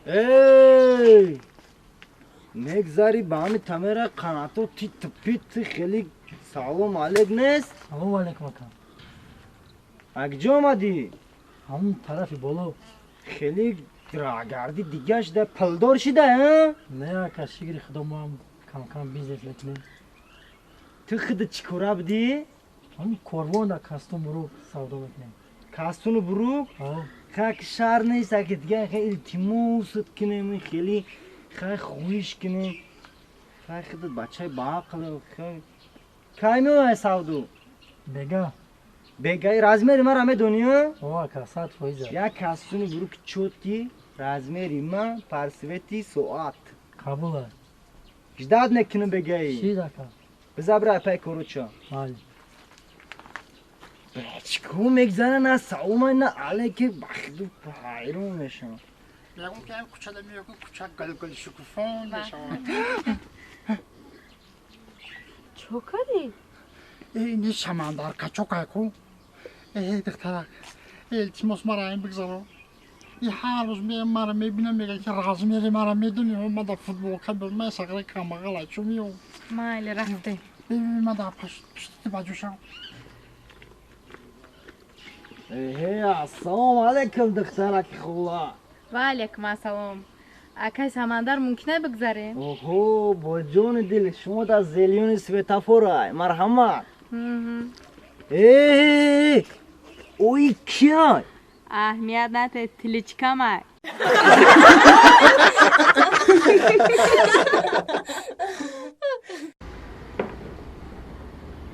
Эй! Мегзари ба ҳами тамера қанато тит пит хеле салом алейк нест? Салом алейкум ака. Акҷо омадӣ? Ҳамун тарафи боло. Хеле рагарди дига шуда, пулдор шида, а? Не ака, шукри худо мо ҳам кам-кам бизнес мекунем. Ту худа чӣ кора будӣ? Ҳамун корвон да кастун бурук савдо мекунем. Кастуну бурук? Ҳо. Хак шар нест, аки дига хе илтимосат кунем, хеле хай хоҳиш кунем. Хай худат бачаи баақл, хай. Кай меояй савдо? Бега. Бегаи размери мара медонӣ, а? Ҳо ака, 100%. Як кастуни бурук чётки размери ман парсвети соат. Қабул аст. Ждать мекунам бегаи. Шид ака. Биза бира пай короча. Бале. Чикор мегзара на салома на алейки бахду ҳайрон мешавам. Мегум ки ҳам кӯчада меёку кӯча гулгул шукуфон мешавад. Чо кардӣ? Ини Самандар качокай ку. Э духтарак, илтимос мара ин бигзаро. И ҳар рӯз меям мара мебинам, мегӯяд ки размери мара медонӣ, ман дар футболка ман сағри камбағала чӯ меём. Майли, рафтем. Ман дар пушти баҷӯшам. Эҳе, ассалому алайкум, духтараки хула. Ва алайкум ассалом. Акай Самандар, мумкина бигзарем? Оҳо, бо ҷони дил, шумо дар зелёни светофорай, марҳамат. Э, ои кияй? Аҳамият нате, тиличкамай.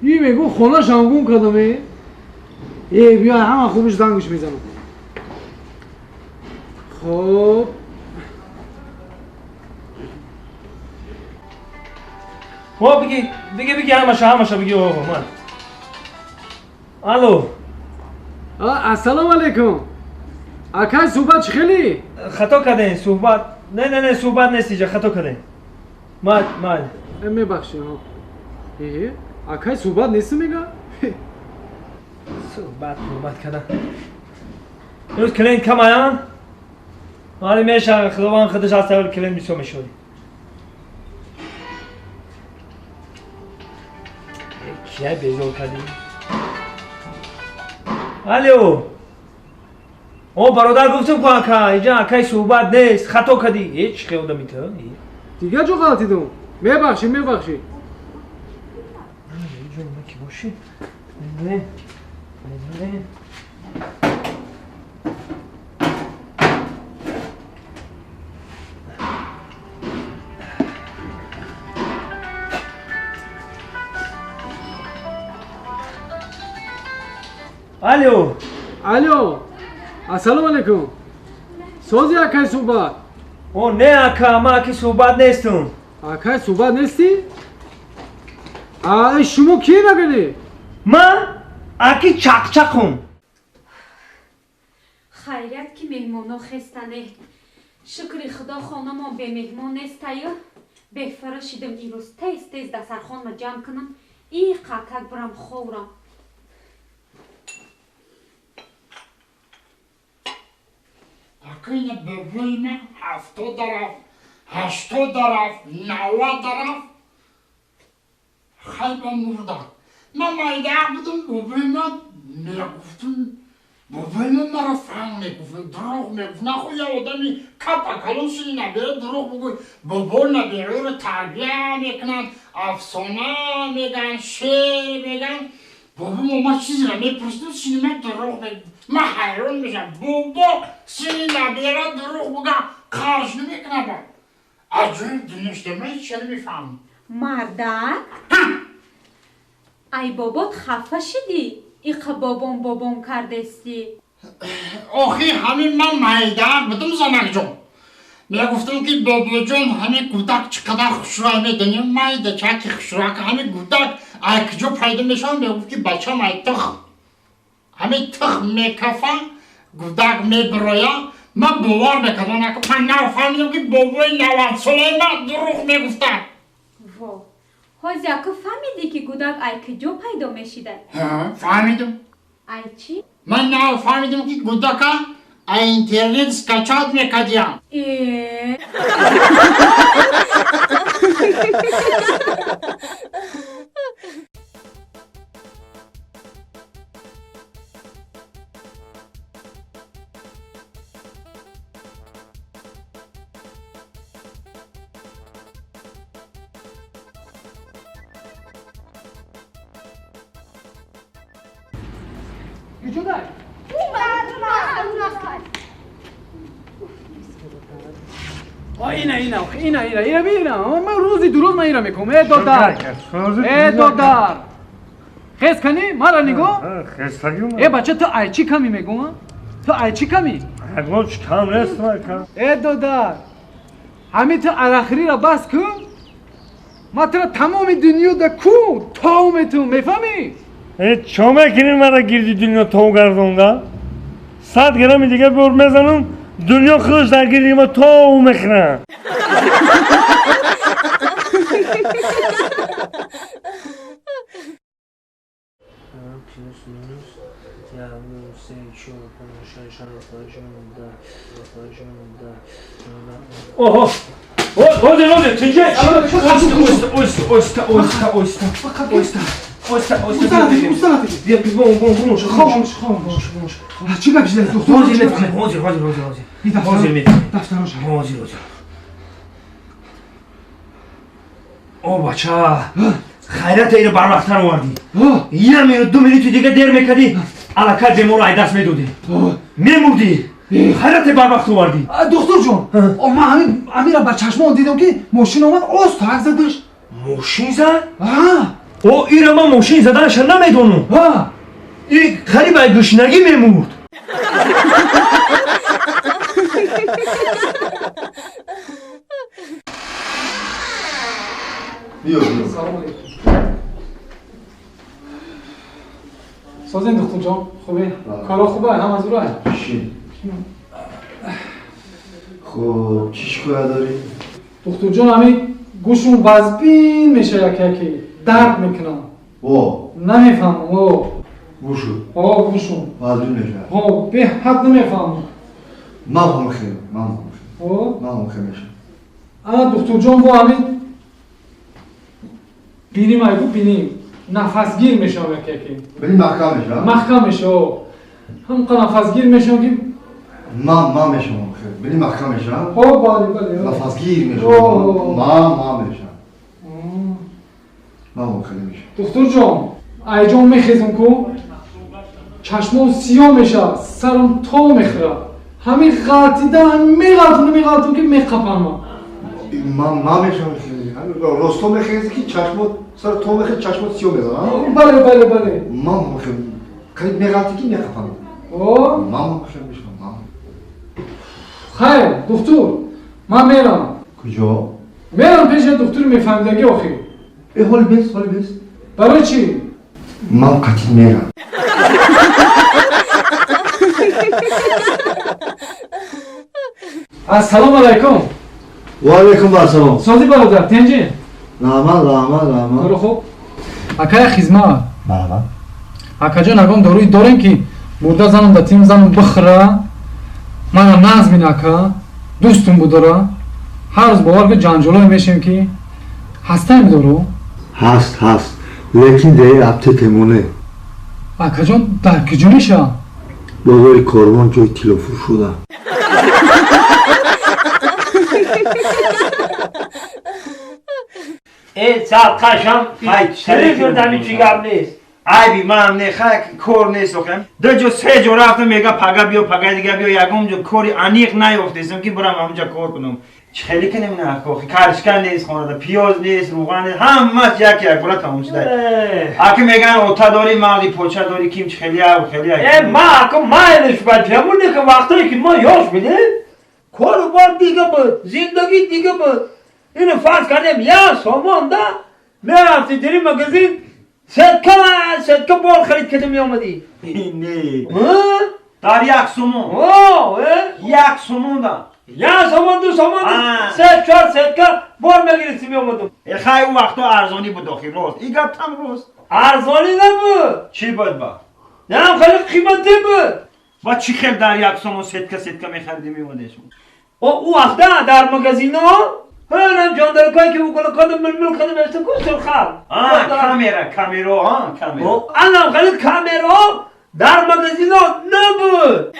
И мегу хона шамгун кардам э. Э биё ҳама хубиш зангш мезанам. Хоб. мо биги биги биги ҳамаша ҳамаша биги оғо ман. Алло. Ассалому алайкум. Акай суҳбат чӣ хеле? Хато кардем суҳбат. Не не не суҳбат нест иҷа хато кардем. Ман ман. Мебахшед. Э, акай суҳбат нест мега? Суҳбат суҳбат кардам. Имрӯз клиент кам аян? Вале мешава худованд худаш аз сабаби клиент бисёр мешавад. Кия безор кардӣ? Алло. О бародар гуфтум ку ака, иҷа акай суҳбат нест, хато кардӣ. Э чӣ хел одами ту? Дига ҷо ғалтидум. Мебахшед, мебахшед. Ҷон ки бошӣ? Не. Не. Алло. Алло. Ассалому алайкум. Сози акай суҳбат? О не ака, ман аки суҳбат нестум. Акай суҳбат нестӣ? А шумо ки нагани? Ман аки чақчақум. Хайрият ки меҳмоно хестане. Шукри худо хонамон бемеҳмон нестаю. Бефара шидам имрӯз тез тез дастархонма ҷамъ кунам, и қакак бирам ховрам. Акина бобои ман 70 дарафт, 80 дарафт, 90 дарафт. Хайба мурда. Ман майдаақ будам, бобои ман мегуфтум, бобои ман маро фанг мегуфт, дурӯғ мегуфт. Нахо я одами капа калон шуди набера дурӯғ бугӯй. Бобо набераро тарбия мекунанд, афсона мегӯянд, шеър мегӯянд. Бобо ман чизеро мепурсидам, сини ман дурӯғ мегуфт. Ман ҳайрон мешавам. Бобо сини набера дурӯғ буга қарш намекунад. Аҷоиб дунё шуда, ман ҳеч намефаҳмам. Мардак? Ай бобот хафа шидӣ? Иқа бобом бобом кардестӣ. Охи ҳамин ман майдаақ будам занакҷон. Мегуфтам ки бобоҷон ҳамин гудак чӣ қадар хушрӯй медонӣ, майда чаки хушрӯяк ҳамин гудак ай куҷо пайдо мешавад? Мегуфт ки бачам ай тухм. Ҳамин тухм мекафа, гудак мебироя. Ман бовар мекардам, ман нафаҳмидам ки бобои 90-солаи ман дурӯғ мегуфта. Во, ҳози аку фаҳмидӣ ки гудак ай куҷо пайдо мешида? Ҳа, фаҳмидам. Ай чӣ? Ман нафаҳмидам ки гудака А интернет скачать мекардиям. Ина бина. Ман рӯзи дуруз ман ира мекунам. Э додар. Э додар. Хез кани? Мара нигоҳ. Э бача ту ай чӣ ками мегӯм? Ту ай чӣ ками? Ягон чӣ кам нест ман кам. Э додар. Ҳамин ту арахриро бас кун. Ман туро тамоми дунё да ку тов метум, мефаҳмӣ? Э чо мекунӣ мара гирди дунё тов гардонда? 100 грамми дигар бор мезанам, дунё худаш дар гирди ма тов мехӯрад. Оҳо! Ҳозир, ҳозир, тинҷе! Оста, оста, оста, оста, оста, оста, оста. Бия, бум, бум, бум, хомӯш, хомӯш, хомӯш. Чӣ гап шуда, доктор? Ҳозир метавонем, ҳозир, ҳозир, ҳозир, ҳозир. Ҳозир метавонем. Дафтарош. Ҳозир, ҳозир. О, бача, хайрата иро барвақттар овардӣ. Як минут, 2 минути дига дер мекардӣ, аллакай беморро ай даст медодӣ. Мемурдӣ. Хайрате барвақт овардӣ. Доктор ҷон, ман ҳамин амира ба чашмон дидам ки мошин омад, ост так задаш. Мошин зад? О, ира ман мошин заданаша намедонам. И қариб ай гӯшнагӣ мемурд. Биё, биё. Салом алейкум. Созин доктор ҷон, хубе? Кора хубе, ҳама зура? Шин. Хуб, чӣ шикоят дорӣ? Доктор ҷон, ҳамин гӯшум вазбин меша як яке, дард мекунам. О. Намефаҳмам, о. Гӯшу? О, гӯшум. Вазбин мешавад? О, беҳад намефаҳмам. Ман ҳам хел, ман ҳам хел. О. Ман ҳам хел мешавам. Ана доктор ҷон, бо ҳамин биним айгу биним. Нафасгир мешавам як яке. Бини маҳкам мешавад? Маҳкам мешава. Ҳамқа нафасгир мешавам ки Ман мешавам хел. Бини маҳкам мешавам? О, бале, бале. Нафасгир мешавам. Ман мешавам. Ман ҳам хеле мешавам. Доктор ҷон, айҷон мехезам ку, чашмом сиёҳ мешавад, сарам то мехӯрад. Ҳамин ғалтида меғалтам, меғалтам ки меқапам ман. Ман мешавам хеле. Росто мехезӣ ки чашмот сар то мехезӣ, чашмот сиёҳ мезанад? Бале, бале, бале. Ман ҳам хеле. Қариб меғалтӣ ки меқапам. О? Ман ҳам хеле мешавам. Ман. Хайр, доктор, ман мерам. Куҷо? Мерам пеши доктори мефаҳмидагӣ охир. Э, ҳоли бес, ҳоли бес. Барои чӣ? Ман қатъи мерам. Ассалому алайкум. Ва алайкум ассалом. Созӣ бародар, тинҷӣ? Раҳмат, раҳмат, раҳмат. Кори хуб? Акая хизмат. Марҳамат. Акаҷон, ягон дорӯи дорем ки бурда занам да тим занам бихӯра, мана назмин ака, дӯстум будора, ҳар рӯз бовар ки ҷанҷолое мешем ки ҳастаем дору? Ҳаст, ҳаст. Лекин деи аптека моне. Акаҷон, дар куҷо меша? Бозори Корвон ҷои тиллофурӯш шуда. Э, сарқашам, телевизор чӣ гап нест. Айби ман не, хай кор нест охирам. 2 ҷо, 3 ҷо рафтам, мега пага биё, пага дига биё, ягон ҷо кори аниқ наёфтесам ки бурам ҳамонҷа кор кунам. Чӣ хеле кунем на, охи карчка нест хонада, пиёз нест, рӯған нест, ҳамаш як як бора тамом шуда. Аки меган ота дорӣ, мағзи поча дорӣ, ким чӣ хеле ав, хеле ав. Э, ма аку майлиш бачамуне ки вақтое ки мо ёш будем, кору бор дига буд, зиндагӣ дига буд. Ино фарз кардем, як сомон да мерафти дери магазин, сетка сетка бор харид кардем меомадӣ. Не. Дар як сомон. О, э? Як сомон да. Як сомон, 2 сомон, 3-4 сетка бор мегирифти меомадум. Э, хай, ӯ вақто арзонӣ буд охир, рост. И гап там рост. Арзонӣ набуд. Чӣ буд ба? Ям хеле қиматӣ буд. Ва чӣ хел дар як сомон сетка сетка мехаридем, меомадешон. Ӯ вақта дар магазино ҳанам ҷондаркое ки укола кадам милмил кадам эста ку сурхал. А, камера, камеро, а, камера. Анам хеле камеро дар магазино набуд.